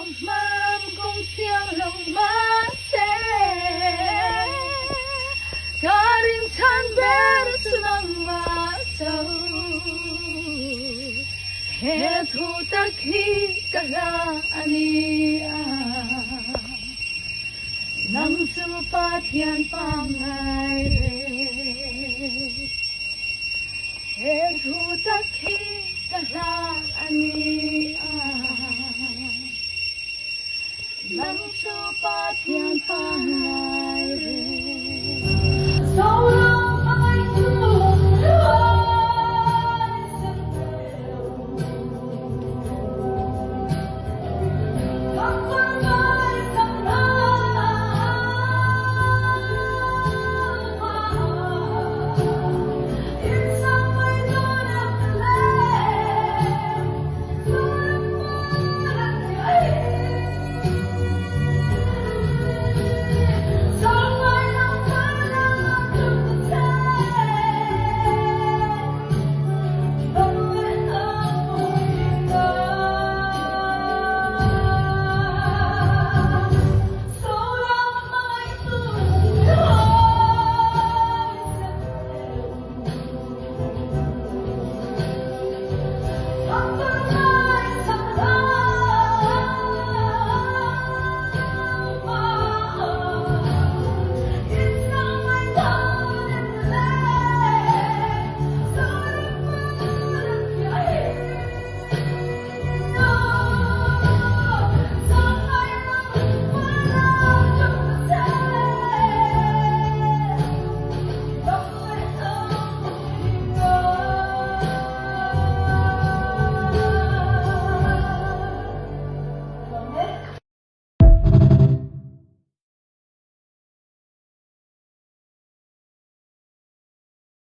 Ram kawng thiang lo mahse, ka rinchhan ber chu nangmah chauh. He thu tak hi ka hla a ni a, nang chu Pathian pangngai reng. He thu tak hi ka hla a ni a, nang chu Pathian pangngai reng.